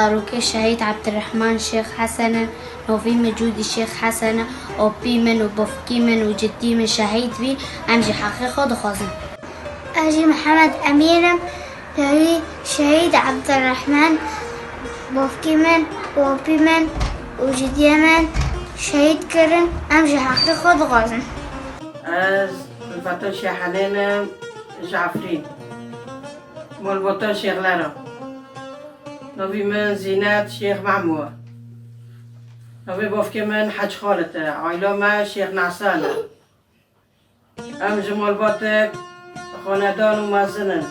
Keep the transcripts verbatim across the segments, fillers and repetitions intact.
Zarokê Şehîd Ebdirehman Şêx Hesen in, novî min Cûdî Şêx Hesen e, opî min û bofkî min û cidî min şehîd bîn, em jî heqê xwe dixwazin. Ez jî Mihemed Emîn im, yayî Şehîd Ebdirehman, bofkî min, opî min û cidiyê min şehîd kirin, em jî heqê xwe dixwazin. Ez Feto Şêxenên im, ji Efrîn. Malbata Şêxler e. Navî min Zînet Şêx Mehmû e. Navê bavkê min Hec Xalit e. Aîla me Şêx Nesan e. Em ji malbatek xanedan û mezin in.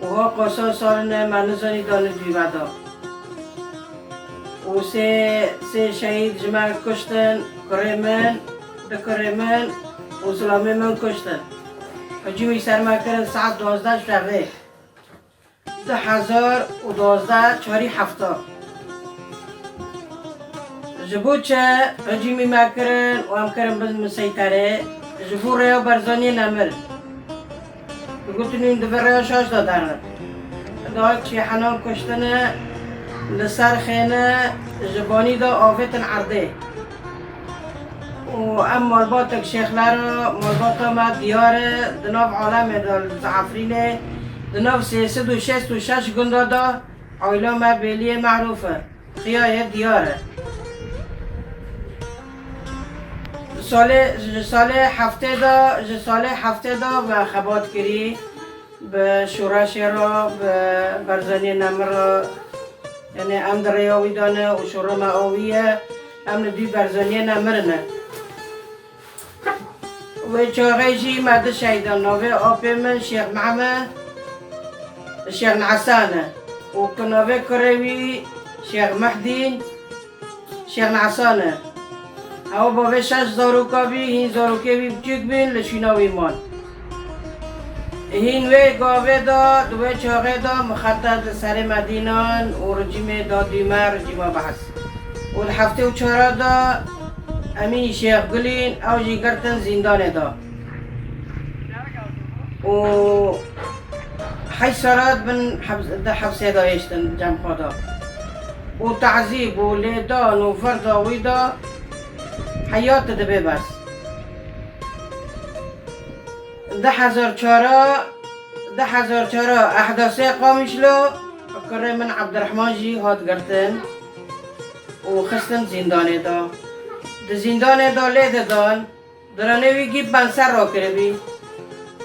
Wiha qasa sal in me nizanî da li dî me da. Û sê, sê şehîd ji me kuştin, kurê min, du kurê min û zilamê min kuştin. Hicûmî ser me kirin saet duwazdeh şevê. Du hezar û duwazdeh, çarî hefta. Ji bo çi hicûmî me kirin û em kirin bin miseyterê? Ji bo rêya Barzaniyê nemir. Digotin hûn di vê rêya şaş de derin. Da çêhenan kuştine, li ser xêne, ji banî de avêtin erdê. Û em malbatek Şêxler e, malbata me diyar e, di nav alemê de li Efrînê, di nav sê sed û şêst û şeş gunda de aîla me Bêliyê merûf e, xiya ye diyar e. Salê, ji salê heftê de, ji salê heftê de me xebat kirî, bi şoreşê re, bi Barzaniyê nemir re, yanî em di rêya wî de ne û şoreşê me a wî ye, em li dû Barzaniyê nemir ne. Wê çaxê jî me du şehîdan, navê apê min Şêx Mehme, Şêx Nesan e û ku navê kurê wî Şêx Mehdîn, Şêx Nesan e. Ew bavê şeş zaroka bî, hîn zarokê wî biçûk bîn, li şûna wî man. Hîn wê gavê de, di wê çaxê de mixetet li serê Medînan û rejîmê da dû me, rejîma Behs. Û li heftê û çara de Emîn Şêx Gulîn, ew jî girtin zîndanê de. Û heşt sala bin hebs-, di hepsê de hêştin cem xwe de. Û tazîb û lêdan û virda wî de heyat dibe bes. Du hezar çar, du hezar çar ehdasê Qamişlo, kurê min Ebdirehman jî hat girtin û xistin zîndanê de. Di zîndanê de lê didan, diranê wî gî benser rakiribî.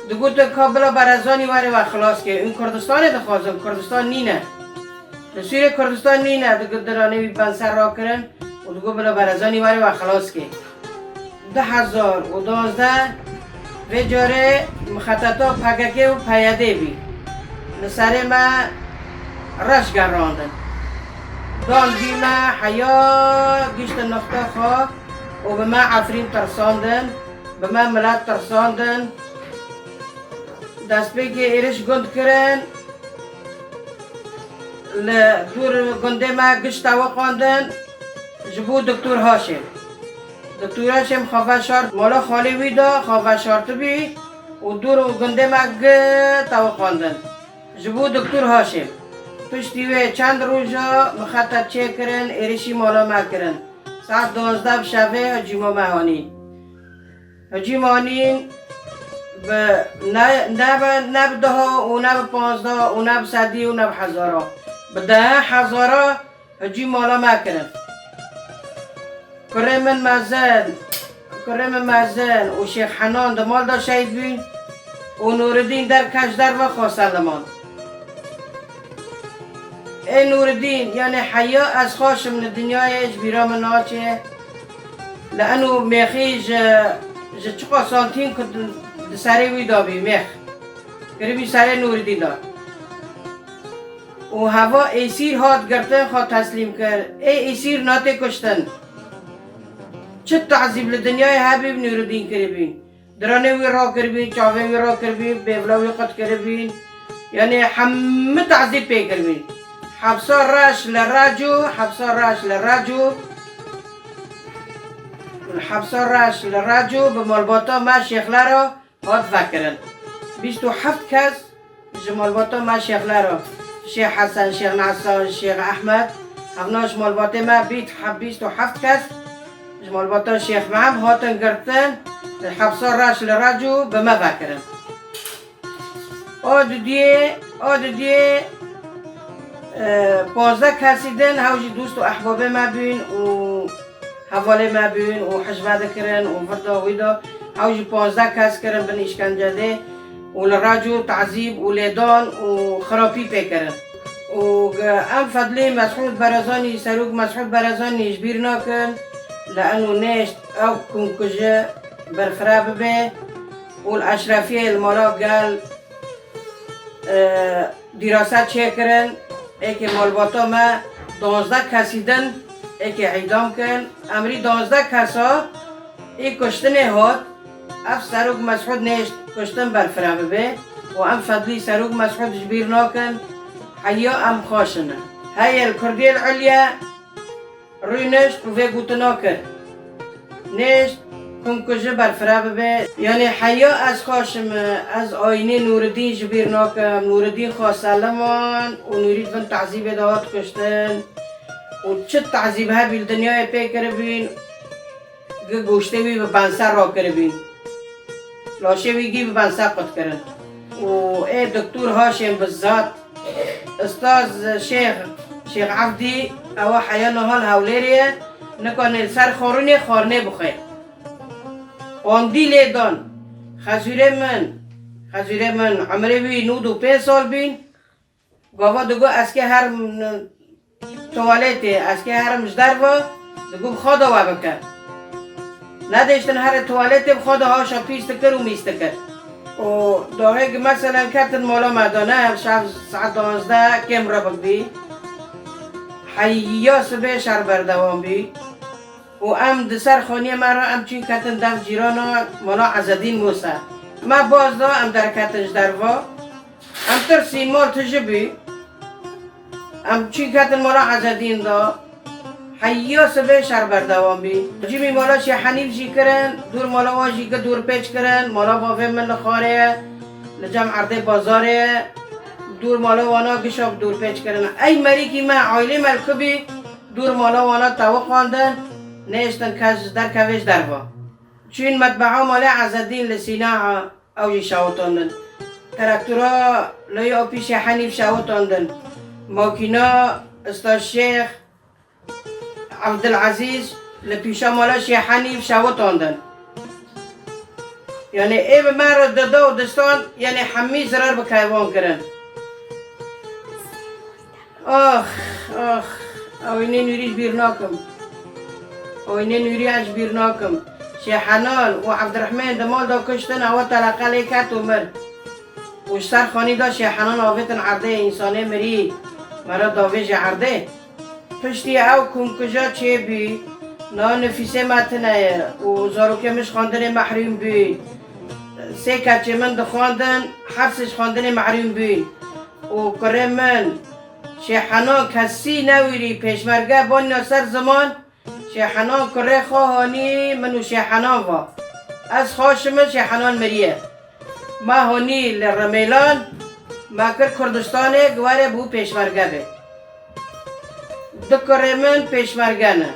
Digotin ka bila berezanî were we xilas ke. Hûn Kurdistanê dixwazin, Kurdistan nîne. Li Sûrê Kurdistan nîne, digot diranê wî benser rakirin û digot bila berezanî were we xilas ke. Du hezar û duwazdeh vê carê mixeteta P K K û P Y D bî. Li serê me reş gerandin. Dan dî me heya giştin nixta xwe û bi me Efrîn tirsandin, bi me milet tirsandin. Destpêkê êrîş gund kirin. Li dûr gundê me giş tewiqandin ji bo Doktor Haşim. Doktor Haşim xwe veşart mala xalê wî de, xwe veşartibî û dûr gundê me gi tewiqandin ji bo Doktor Haşim. Piştî wê çend roja mixetet çêkirin, êrişî mala me kirin. Saet duwazdeh bi şevê hicûma me hanî. Hicî manîn bi ne, ne bi, ne bi deha û ne bi panzdeha û ne bi sedî û ne bi hezara. Bi deh hezara hicî mala me kirin. Kurê min mezin, kurê min mezin û Şêx Henan di mal de şehîd bûn û Nûridîn der keş derve xwe ser li mal. Ê Nûridîn, yanê heya ez xweşim li dinyayê ji bîra min naçe. Li eno mêxî ji, ji çiqa santîn ku di, di serê wî dabî mêx. Kiribî serê Nûridîn da. Û heva êsîr hat girtin, xwe teslîm kir. Ê êsîr natê kuştin. Çi tazîb li dinyayê hebî bi Nûridîn kiribî. Diranê wî rakiribî, çavê wî rakiribî, bêvla wî qut kiribîn. Yanî hemî tazîb pê kiribîn. Hepsa reş li Reco, hepsa reş li Reco. Hepsa reş li Reco bi malbata me Şêxlera hat vekirin. Bîst û heft kes ji malbata me Şêxlera Şêx Hesen, Şêx Nesan, Şêx Ehmed, hevna ji malbatê me bîst heb, bîst û heft kes ji malbata Şêx Mehem hatin girtin, li hepsa reş li Recû bi me vekirin. A dudiyê, a dudiyê, e, pazdeh kesî din hew jî dost û ehbabê me bûn û hevalê me bûn û hicve dikirin û vir da wî da hew jî pazdeh kes kirin bin îşkencedê û li Recû tezîb û lêdan û xirapî pê kirin. Û em Fedlî Mesûd Berezanî, Serok Mesûd Berezanî ji bîr nakin, li eno nêşt ew komkuji berfireh bibe û li Eşrefiyê li mala gel, e, dîrasa çêkirin, êkê malbata me duwazdeh kesî din êkê îdam kin. Emrî duwazdeh kesa ê kuştinê hat, ev Serok Mesûd nêşt kuştin berfireh bibe û em Fedlî Serok Mesûd ji bîr nakin, heya em xweş in. Heye li Kurdiyê li Ulye rûnişt û vê gotina kir. Nêşt, komkuji berfireh bibe. Yanî heya ez xweş im, ez ayînê Nûridîn ji bîr nakim. Nûridîn xwe seliman û Nûrî di bin tezîbê de hat kuştin. Û çi tezîb hebî li dinyayê pê kiribîn, gi goştê wî bi benser rakiribîn. Laşê wî gî bi benser qut kirin. Û ê Doktor Haşêm bi zat, Ustaz Şêx, Şêx Evdî, ewa heya niha li Hewlêrê ye, nikanê li ser xwarûnê xwarinê bixwe. Andî lê dan. Xezûrê min, xezûrê min, emrê wî nod û pênc sal bîn. Gava digot, ez kê herim tuwaletê, ez kê herim ji derve, digot, bi xwe de we bike. Nedêştin herê tuwaletê, bi xwe de haşa pîs dikir û mîs dikir. Û dawêk, meselen, ketin mala me de, ne, şev saet duwazdeh kêm re bibî. Heya sibê şer berdewam bî. Û em di ser xaniyê me re em çûn ketin dev cîrana mala Ezedîn Mûse. Me baz da, em derketin ji derva. Em tirsîn, mal tije bû. Em çûn ketin mala Ezedîn de. Heya sibê şer berdewam bî. Cimî mala Şêx Henîf jî kirin, dûr mala wan jî gi dûr pêç kirin, mala bavê min li xwarê ye, li cem erdê bazarê ye. Dûr mala wana gişa bi dûr pêç kirin. Ey merîkî me, aîlê me li ku bî, dûr mala wana tewiqandin, nêştin kes ji derkevê ji derva. Çûn metbeha malê Ezedîn li Sîna, ew jî şewitandin. Traktora Loya Opî Şêx Henîf şewitandin. Makîna Usta Şêx Evdilezîz li pîşa mala Şêx Henîf şewitandin. Yanî ê bi me re dida û distan, yanî hemî zirar bi keywan kirin. Ax, ax, ayînê Nûrî ji bîr nakim. Ayînê Nûrî ez ji bîr nakim. Şêx Henan û Evdirehmên di mal de kuştin, ewa teleqe lê ket û mir. Û ji ser xanî de Şêx Henan avêtin erdê, însanê mirî, me re davêje erdê. Piştî ew komkuja çêbû, niha nifîsê me tune ye û zarokê min ji xwendinê mehrûm bûn. Sê keçê min dixwendin, her sê ji xwendinê mehrûm bûn. Û kurê min, Şêx Henan kesî newîrî, pêşmerge baniya ser ziman, Şêx Henan kurê xwe hanî min û Şêx Henan va. Ez xweş im, Şêx Henan miriye. Me hanî li Rimêlan, me kir Kurdistanê, gi were bû pêşmerge be. Du kurê min pêşmerge ne.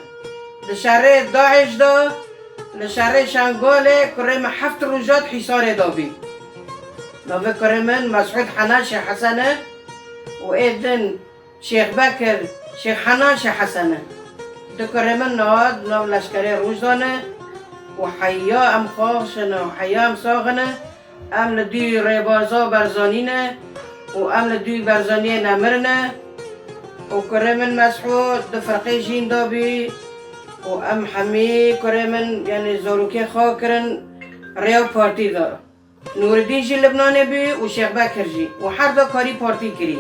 Di şerê DAIŞ de, li şerê Şengalê kurê min heft roj hat Hîsarê de bî. Navê kurê min Mesûd Henan Şêx Hesen e û ê din Şêx Bekir, Şêx Henan Şêx Hesen e. Du kurê min niha di nav leşkerê roj de ne û heya em xweş in û heya em sax in. Em li dû rêbaza Barzanî ne û em li dû Barzaniyê nemir ne û kurê min Mesûd di firqê jîn de bî û em hemî kurê min, yanî zarokê xwe kirin rêya partî de. Nûridîn jî Libnanê bî û Şêx Bekir jî û her du karî partî kirî.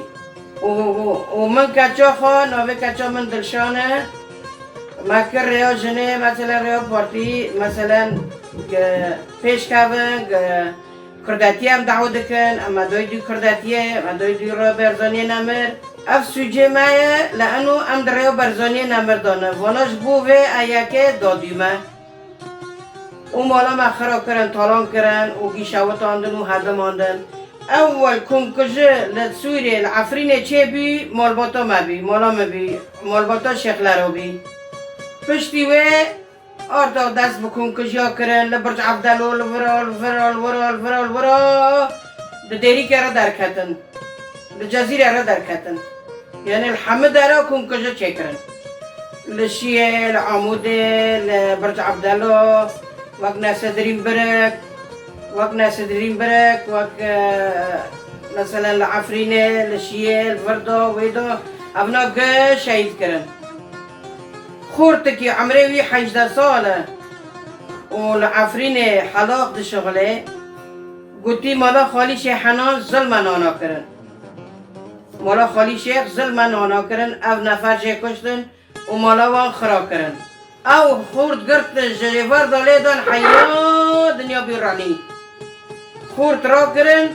Û, û, û min keça xwe, navê keça min Dilşan e. Me kir rêya jinê, meselen rêya partî, meselen, gi-, pêşkevin, gi-, Kurdetiyê em dawî dikin, em me doy dû Kurdetiyê, me doy dû rêya Barzaniyê nemir. Ev sûcê me ye, li eno em di rêya Barzaniyê nemir de ne. Vana ji bo vê e yekê dadû me. Û mala me xira kirin, talan kirin û gî şewitandin û hedimandin. Ewel komkuji li Sûriyê, li Efrînê çêbû, malbata me bû, mala me bû, malbata Şêx Lero bû. Piştî wê arda dest bi komkujiya kirin, li Birc Evdelo, li vira, li vira, li vira, li vira, li vira, di Dêrîkê re derketin. Di Cezîrê re derketin. Yanî li hemî dera komkujî çêkirin. Li Şiyê, li Amûdê, li Birc Evdelo, wek Nesedrîn Birik, wek Nesedrîn Birik, wek, e, meselen li Efrînê, li Şiyê, li vir de, wê de, evna gi şehîd kirin. Xortikî emrê wî hejdeh sal e û li Efrînê helaq dişixile, gotî mala Xalî Şêx Henan zilmen ana kirin. Mala Xalî Şêx zilmen ana kirin, ev nefer jê kuştin û mala wan xira kirin. Ew xort girtin ji êvar de lê dan heya dinya bî ranî. Xort rakirin,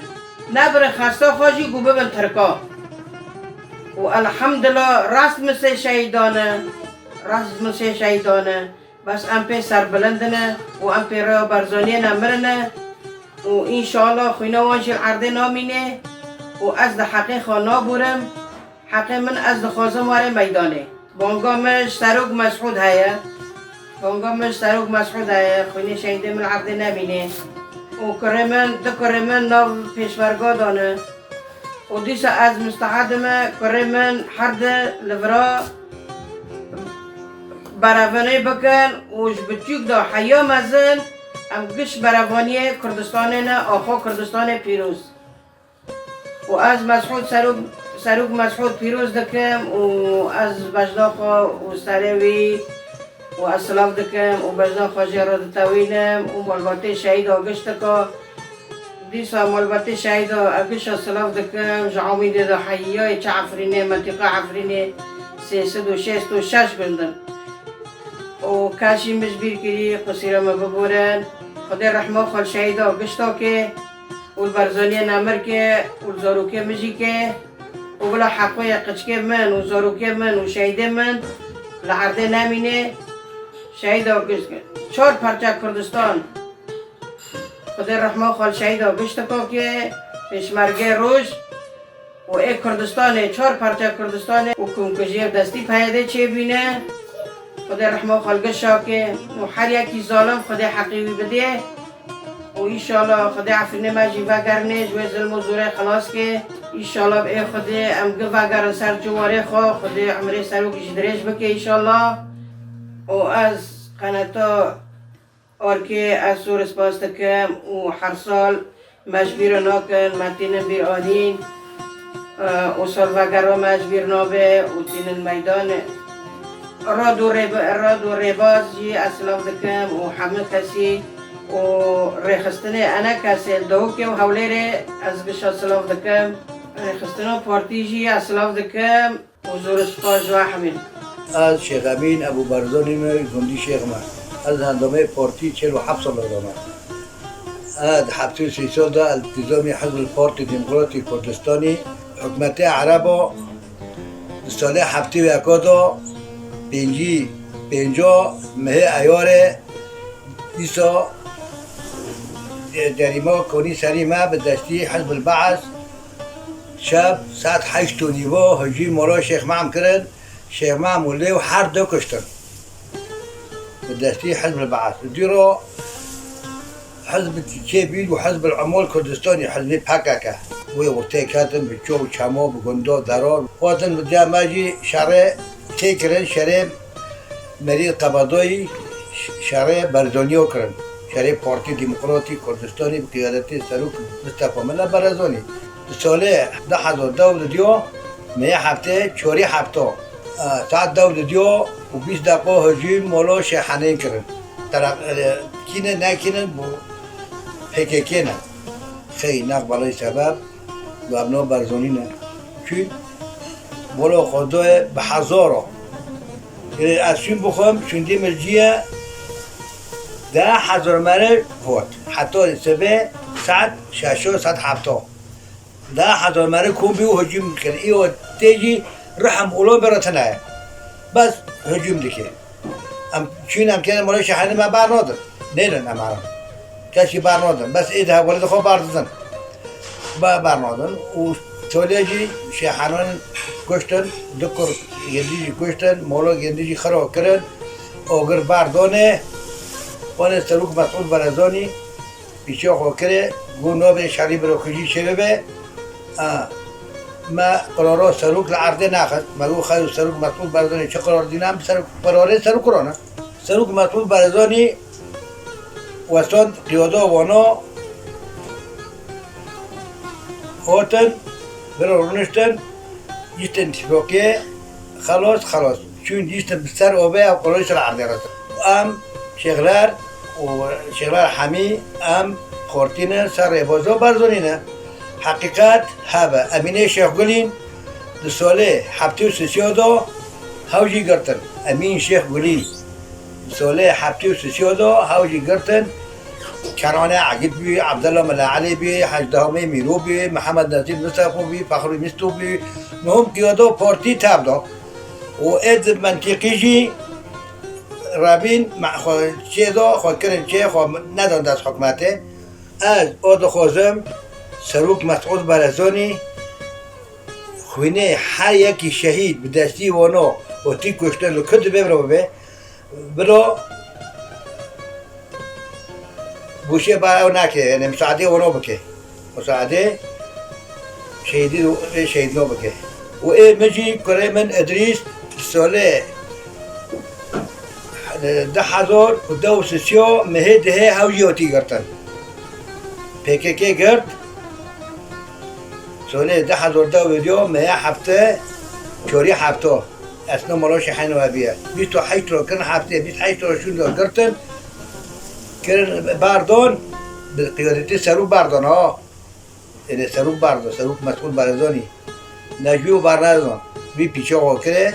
nebirin xesta xwe jî ku bibin Tirka. Û elhemdulillah rast misê şehîdan e, rast misê şehîdan e. Bes em pê serbilind ne û em pê rêya Barzaniyê ne mirine û înşallah xwîna wan jî li erdê namîne û ez di heqê xwe naborim. Heqê min ez dixwazim were meydanê. Banga min ji Serok Mesûd heye. Banga min ji Serok Mesûd heye. Xwînê şehîdê min li erdê nemîne. Û kurê min, du kurê min nav pêşmerga de ne. Û dîsa ez mistehed im kurê min her du li vira berevanî bikin û ji biçûk de heya mezin em giş berevaniyê Kurdistanê ne, axa Kurdistanê pîroz. Û ez Mesûd Serok, Serok Mesûd pîroz dikim û ez bejna xwe û serê wî û ez silav dikim û bejna xwe jê re ditewînim û malbatê şehîda giştika dîsa malbatê şehîda ez gişa silav dikim, ji Amîdê de heyayê çi Efrînê, mentîqa Efrînê sê sed û şêst û şeş gund in. Û kes jî min ji bîr kirî, qusîra min biborin. Xwedê rehma xwe li şehîda gişta ke û li Barzaniyê nemir ke û li zarokê min jî ke û bila heqoyê qiçkê min û zarokê min û şehîdê min li erdê nemîne. Şehîda giş-, çar parça Kurdistan. Xwedê rehma xwe li şehîda giştika ke pêşmergê roj û ê Kurdistanê, çar parça Kurdistanê û komkujiyê destî P Y D'ê çêbîne. Xwedê rehma xwe li gişa ke û her yekî zalim Xwedê heqê wî bidê. Û înşallah Xwedê Efrînê me jî vegerîne, ji wê zilm û zorê xilas ke. Înşallah ê Xwedê em gi vegerin ser ciwarê xwe, Xwedê emrê Serok jî dirêj bike înşallah. Û ez qeneta Arkê ez zor spas dikim û her sal me ji bîr nakin, me tînin bîr anîn, e, û salvegera me ji bîr nabe û tînin meydan. Rad û rêb-, rad û rêbaz jî ez silav dikim û hemû kesî û rêxistinê enekesê li Dawikê û Hewlêrê ez gişa silav dikim. Rêxistina partî jî ez silav dikim. Û zor spas ji we hemî. Ez Şêx Emîn Ebû Barzanî me, gundî Şêx me. Ez endamê partî çil û heft sal dame. Ez di heftê û sê sal de iltizamî Hizbul Partî Demokratî Kurdistanî, hikûmetê Ereba di salê heftê û yeka de, pêncî, pênca mehê Eyarê, dîsa, e, derîma konî serî me bi destî Hizbul Be'es, Şev saet heşt û nîva hicî mala Şêx Mehm kirin, Şêx Mehm û lêw her du kuştin. Bi destî Hizb el Be'es. Dî ro Hizb Kêbîl û Hizb el Umal Kurdistanî, Hizbê P K K. Wê ortê ketin bi ço û çemo, bi gunda, dera. Xwatin bi diya me jî şerê tê kirin, şerê Merî Qebadayî ş-, şerê Barzanî kirin. Şerê Partî Demokratî Kurdistanî bi qiyadetê Serok Mistefa Mela Barzanî. Di salê du hezar dew de diyo, meyê heftê çarî hefta, e, saet dew de diyo û bîst deqa hicî mala Şêx Henên kirin. Teraq-, e, kîne nekînin bu P K K ne. Xey nex balay sebeb. Webna Barzanî ne. Çi? Wala Xwedayê bi hezara. Ê ez çûm bixwim, şûndî min cîye deh hezar mere hat. Heta sibê saet şeş, saet heft. Deh hezar mere kom bî û hicîm kir. Î o tê jî rihim ola bera tine ye. Bes hicîm dike. Em çûn em kene mala Şêx Henê me bar nadin. Nêrin em herin. Kesî bar nadin. Bes ê de hevalê de xwe bar didin. Ba bernadin û tolê jî şêhanan kuştin, du kur gêndî jî kuştin, molo gêndî jî xiro kirin, ogir berdonê, wanê Serok Mesûd Barzanî pîçê xwe kirê, got nabê şerî birokujî çê bibe. A, me qiraro Serok li erdê naxist, me got xeyo Serok Mesûd Barzanî çi qirar dîna, em ser qirarê Serok kirane. Serok Mesûd Barzanî wesand qiyada wana hatin, bira rûniştin, gihîştin tifaqê, xelas, xelas. Çûn gihîştin bi ser avê ew qirarê ser erdê re. Em Şêxler û Şêxler Hemî em partî ne, ser rêbaza Barzanî ne. Heqîqet hebe. Emînê Şêxgulîn di salê heftê û sisiya de hew jî girtin. Emîn Şêxgulîn. Solê heftê û sisiya de hew jî girtin. Kenanê Egîd bî, Ebdullah Mela Elî bî, Hecdî Hamê Mîro bî, Mihemed Nezîr Mistefo bî, Fexrû Mîsto bî, muhim qiyada partî tev da. Û ê di mentîqî jî rebîn me-, xwe çê da, xwe kirin çê, xwe nedan dest hikûmetê. Ez o dixwazim Serok Mesûd Barzanî xwînê her yekî şehîd bi destî wano û tî kuştin li ku dibe biro bibe. Bilo goşê ba ew nake, yani misadê wano bike. Misadê şehîdî û şehîdno bike. Û ê min jî kurê min Idrîs solê di hezar û deh û sisiyo mehê dihê hew jî hatî girtin. P K K girt, solê di hezar deh û diyo meya hefte, çarî hefto. Esna mala şehîno eviye. Bîst û heşt ro kirin hefte, bîst û heşt ro şûn do girtin. Kirin berdon, bi qiyadetî Serok berdon ha. Êlê Serok berdo, Serok Mesûd Barzanî. Necmî û bernedon. Vî pîçe xwe kire,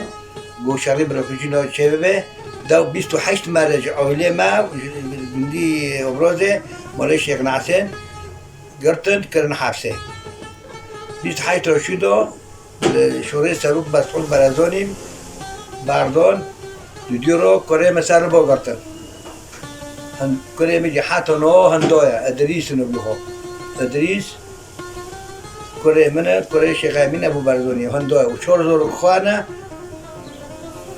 got şerî birokujî na çê bibe. Dew bîst û heşt merê ji aîlê me, ji gundî Obrozê, malê Şêx Nesên, girtin, kirin hepsê. Bîst û heşt ro şûn do, li şorê Serok Mesûd Barzanî berdon, dudî ro kurê me ser bo girtin. Hin kurê min jî heta niha hinda ye, Idrîs navê xwe. Idrîs, kurê min e, kurê Şêx Emîn Ebû Barzanî ye, hinda ye. Û çar zarok xwe ne,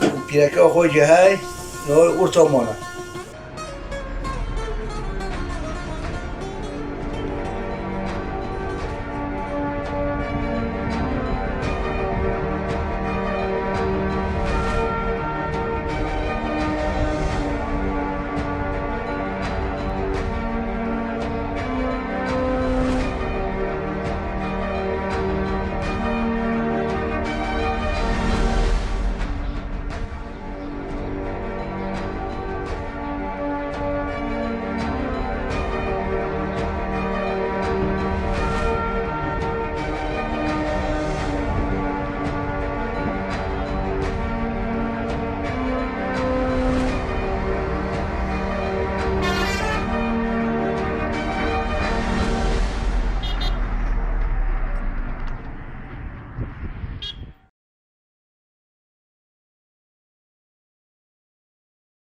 û pîreke xwe jî hey, niha orta mane.